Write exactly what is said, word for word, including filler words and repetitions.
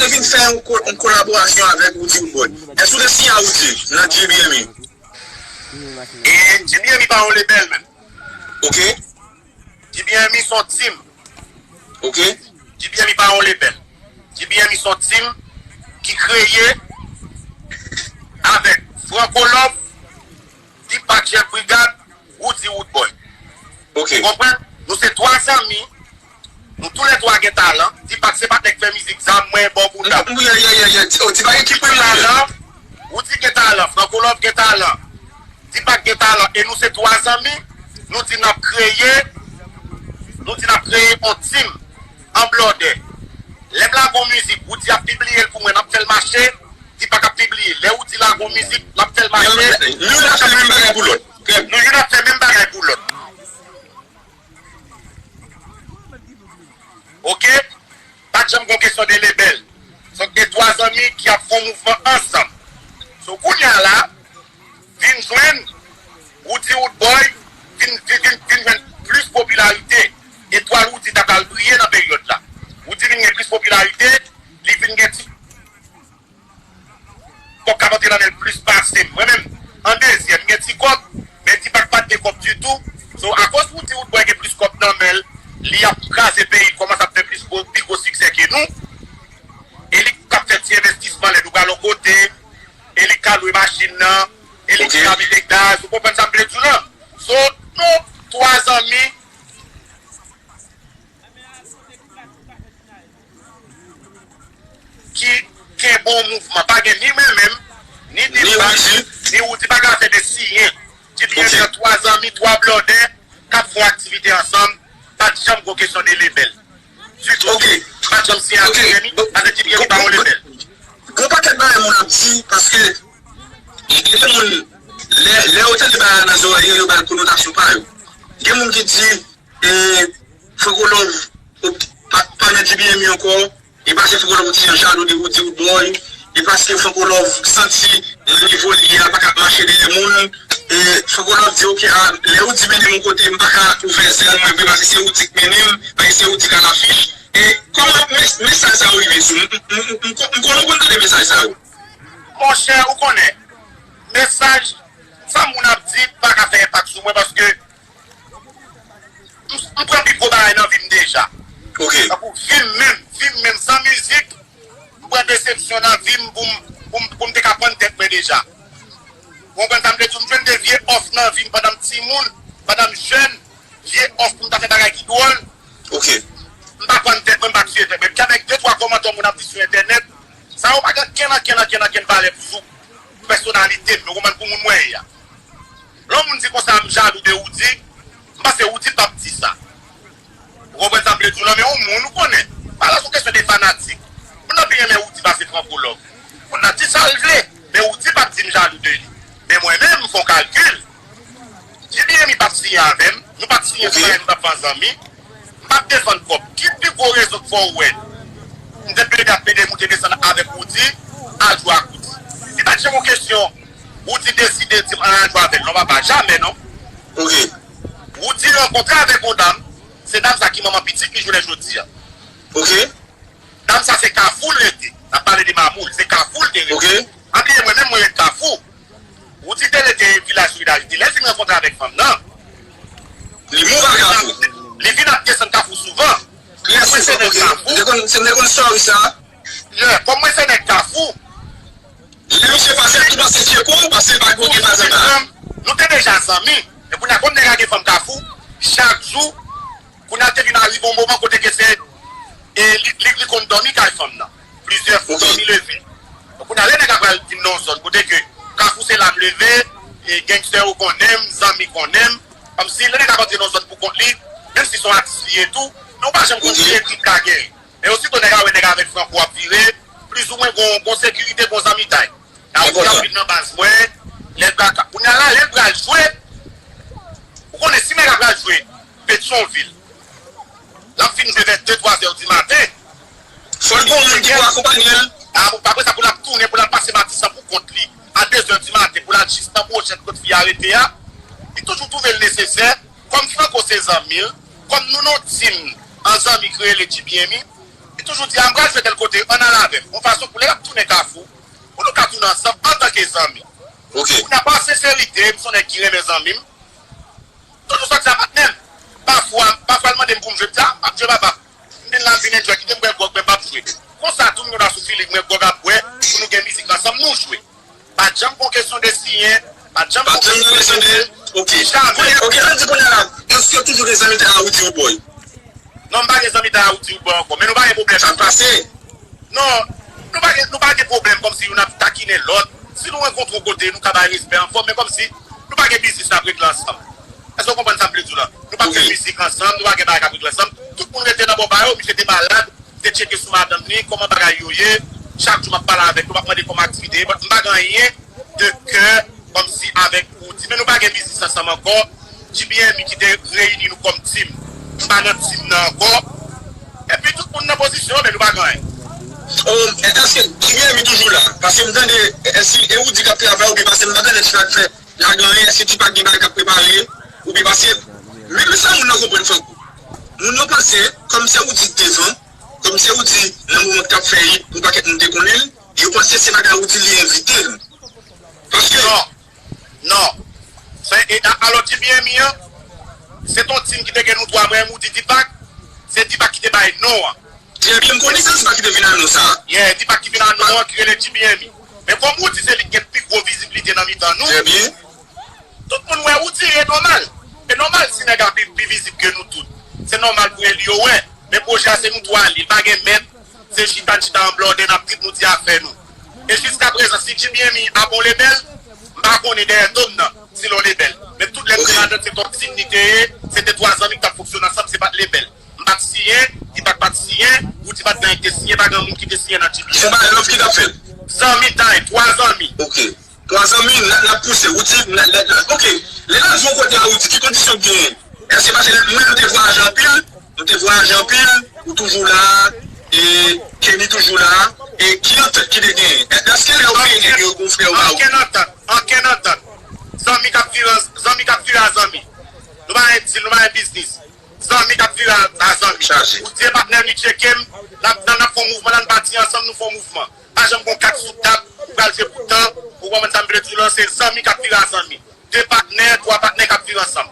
te vin fè yon ko- yon kolaborasyon avèk Roody Roodboy? Èske ou te siyen a Roody nan J B M E? E J B M E pa yon lebèl menm. Ok. J B M E se yon team. Ok. J B M E pa yon lebèl. J B M E se yon team ki kreye avèk Franco Love, Deepak Chef Brigad, Roody Roodboy. Ok. Ou konprann? Nou se twa zanmi. Nou toulètwa gen talan. Deepak se pa t nèg fè mizik, zam mwen, bò bounda. Wi, wi, wi, wi. Ti, oh, Deepak ekip mwen la. Talan. Roody gen talan. Franco Love gen talan. Deepak gen talan. E nou se twa zanmi. Nou di n ap kreye, nou di n ap kreye yon team an blòdè. Lè m lage yon mizik, Roody ap pibliye l pou mwen, n ap fè l mache. Deepak ap pibliye. Lè Roody lage yon mizik, l ap fè l mache. Nou youn ap fè menm bagay pou lòt. Nou youn ap fè menm bagay pou lòt. Ok? Pa t janm gon kesyon de lebèl. Se de twa zanmi ki ap fè yon mouvman ansanm. So, kounye a la, vin jwenn Roody Roodboy, vin, vin, vin, vin jwenn plis popilarite. Etwal Roody ta pral briye nan peryòd la. Roody vin gen plis popilarite, li vin gen ti kòb k ap antre nan men l plis pase m. Mwen menm, an dezyèm, m gen ti kòb, men Deepak pa t gen kòb ditou. So, akoz Roody Roodboy gen plis kòb nan men l, li ap kraze peyi, kòmanse ap fè plis gwo, pi gwo siksè ke nou. E li k ap fè ti envestisman lè nou pral yon kote, e li k ka lwe machin nan, e li k ka mete gaz, ou konprann sa m vle di w lan? So, nou twa zanmi ki kenbe yon mouvman. Pa gen ni mwen menm, ni Deepak, ni Roody, pa gen afè de siyen. J B M E se twa zanmi, twa blòdè k ap fè yon aktivite ansanm. Pa t janm gon kesyon de lebèl. Ditou. Ok. Pa t janm siyen ak J B M E, paske J B M E pa yon lebèl. Gon pakèt bagay moun ap di, paske gen moun, lè, lè yo tande bagay la nan zòrèy yo, yo ba l konotasyon pa yo. Gen moun ki di, e, Franco Love pa, pa nan J B M E ankò, e paske Franco Love yon ti jan jalou de Roody Roodboy, e paske Franco Love santi nan nivo l ye a pa ka mache dèyè moun, e Franco Love di, ok, a, lè Roody mennen m yon kote, m pa ka ouvè zèl mwen vre, paske se Roody k mennen m, paske se Roody k alafich. E kòman mes- mesaj sa yo rive sou m? M, m, m, m, m konn konn tande mesaj sa yo. Monchè, ou konnen, mesaj sa moun ap di pa ka fè enpak sou mwen, paske m, m pran pi gwo bagay nan vi m deja. Ok. Tankou vi m menm, vi m menm san mizik, m pran desepsyon nan vi m pou m, pou m, pou m te ka prann tèt mwen deja. Ou konprann sa m vle di w? M jwenn de vye òf nan vi m pandan m timoun, pandan m jèn, vye òf pou m ta fè bagay ki dwòl. Ok. M pa prann tèt mwen, m pa tiye tèt mwen. M te avèk de twa kòmantè moun ap di sou entènèt. Sa yo pa gen ankenn, ankenn, ankenn, ankenn valè pou sou pèsonalite m, yo konprann, pou moun mwen ye a. Lè yon moun di konsa, m jalou de Roody, m panse Roody p ap di sa. Ou konprann sa m vle di w lan, men yon moun ou konnen. Pa la se yon kesyon de fanatik. Moun nan pi renmen Roody pase Franco Love. Moun nan di sa l vle, men Roody p ap di m jalou de li. Men mwen menm, m fè yon kalkil. J B M E p ap siyen avè m, nou p ap siyen sou bagay nou t ap fè an zanmi. M p ap defann kòb. Ki pi gwo rezon k fè w wè m te plede ap plede moute desann avèk Roody, al jwe ak Roody? Li pa t janm yon kesyon Roody deside di m al jwe avè l non, papa. Jamè non. Ok. Roody rankontre avèk yon dam, se dam sa ki manman pitit li jounen jodi a. Ok. Dam sa se Kafou l rete. N ap pale de Mamoul, se Kafou l te rete. Ok. Pa bliye mwen menm mwen ret Kafou. Roody te rete Vilaj Solidarite. Lè l fin rankontre avèk fanm nan, li move a Kafou. Li vin ap desann Kafou souvan. Kòm mwen se nèg Kafou. M te konn, m te konn story sa. Yeah, kòm mwen se nèg Kafou. Lè misye pase, li tou pase fye kou, pase pa kote pa zanmi. Nou te deja zanmi. E kounye a, kòm nèg la gen fanm Kafou, chak jou, kounye a te vin arive yon moman kote ke se, e li, li, li konn dòmi kay fanm nan. Plizyè fwa, dòmi leve. Donk, kounye a, lè nèg la pral vin nan yon zòn kote ke Kafou se la m leve, e gangstè yo konnen m, zanmi konnen m. Kòmsi lè nèg la antre nan yon zòn pou kont li, menm si se yon atis li ye tou, men ou pa janm konn ki etnik ka genyen. Men osito nèg la wè nèg avèk Franco ap vire, plizoumwen gon, gon sekirite, gon zanmitay. Kafou ap vin nan baz mwen, lè l pral ka. Kounye a la, lè l pral jwe, ou konnen si nèg la pral jwe Petyonvil, l ap fin jwe vè de, twa zè di maten. Fò l gon moun ki pou akonpanye l. Apre sa, pou l ap tounen, pou l al pase Matisan pou kont li, a de zè di maten, pou l al jis nan bwochèt kot fi a rete a, li toujou twouve l nesesè, kòm Franco se zanmi l, kòm nou nan yon team an zanmi ki rele J B M E, li toujou di, "A, m pral jwe tèl kote, ann al avè m." Yon fason pou lè l ap tounen Kafou, pou nou ka tounen ansanm antanke zanmi. Ok. Kounye a, pa senserite, m se yon nèg ki renmen zanmi m. Toujou sòti a patnè m. Pafwa, pafwa l mande m pou m jwe, m di, "A, m ap jwe papa." M vin la, m vin enjoy, kite m bwè gwòg, men m ap jwe. Konsa tou, m gen dwa sou feeling, mwen gwòg ap bwè, pou nou gen mizik ansanm, nou jwe. Pa t janm gon kesyon de siyen, pa t janm gon kesyon de... Ok. Jamè. Ok, sa di kounye a la, èske toujou gen zanmitay a Roody Roodboy? Non, m pa gen zanmitay a Roody Roodboy ankò, men nou pa gen pwoblèm. Sa pase? Non, nou pa gen, nou pa gen pwoblèm kòmsi youn ap takinen lòt. Si nou rankontre yon kote, nou ka bay respè anfòm, men kòmsi nou pa gen biznis n ap regle ansanm. Èske w konprann sa m vle di w la? Nou p ap fè mizik ansanm, nou pa gen bagay k ap regle ansanm. Tout moun rete nan bò pa yo, misye te malad, m te tcheke sou madanm li, kòman bagay yo ye. Chak jou m ap pale avèk yo, m ap mande kòman aktivite ye, but m pa gen anyen de kè kòmsi avèk Roody. Men nou pa gen biznis ansanm ankò. G B M I ki te reyini nou kòm team. M pa nan team nan ankò. Epi tout moun nan pozisyon yo, men nou pa gen anyen. Oh, e, èske G B M I toujou la? Paske m tande, e, e, si e Roody k ap travay oubyen paske m pa tande T-Pac fè lagan anyen, èske T-Pac gen bagay k ap prepare oubyen paske menm sa moun nan konprann fòk moun nan panse kòm se Roody k devan, kòm se Roody nan moman k t ap fè hit, yon pakèt moun te konnen l, yo panse se bagay Roody li envite l. Paske... Non. Non. Se, e, a, alò, G B M I an, se t on team ki te gen nou twa, mwen, Roody, Deepak. Se Deepak ki te bay non an. Trè byen, m konnen se Deepak ki te vin ak non sa a. Yeah, Deepak ki vin ak non an, ki rele G B M I. Men kòm Roody se li ki gen pi gwo vizibilite nan mitan nou, trè byen, tout moun wè Roody, e nòmal. E nòmal si nèg la pi, pi vizib ke nou tout. Se nòmal pou yo wè. Men pwojè a se nou twa li, li pa gen mèt. Se chita n chita an blòdè, n ap trip, nou di afè nou. E jiskaprezan, si G B M I ap on lebèl, m pa konnen dèyè do m nan, si l on lebèl. Men tout lè m te ladan, se t on team li te ye, se te twa zanmi k t ap fonksyone ansanm, se pa t lebèl. M pa t siyen, Deepak pa t siyen, Roody pa t gen anyen ki te siyen, pa gen moun ki te siyen nan G B M I. Se yon bagay love ki t ap fèt. Zanmitay, twa zanmi. Ok. Twa zanmi, n ap, n ap pouse. Roody, n ap, n ap, n ap, ok. Lè n al jwe yon kote a Roody, ki kondisyon k genyen? Èske paske mwen, nou te vwayaje anpil, nou te vwayaje anpil, ou toujou la, e Kenny toujou la, e ki antant ki te genyen? Èske lè yo vini, yo gon frè yo ba ou? Ankenn antant, ankenn antant. Zanmi k ap vire, zanmi k ap vire a zanmi. Nou pa gen dil, nou pa gen biznis. Zanmi k ap vire a, a zanmi. Chaje. Ou di e patnè m, li tcheke m, n ap, n ap fè yon mouvman, la n pati ansanm, nou fè yon mouvman. Pa janm gon kat sou tab, ou pral jwe pou tan, ou konprann sa m vle di w lan, se zanmi k ap vire a zanmi. De patnè, twa patnè k ap viv ansanm.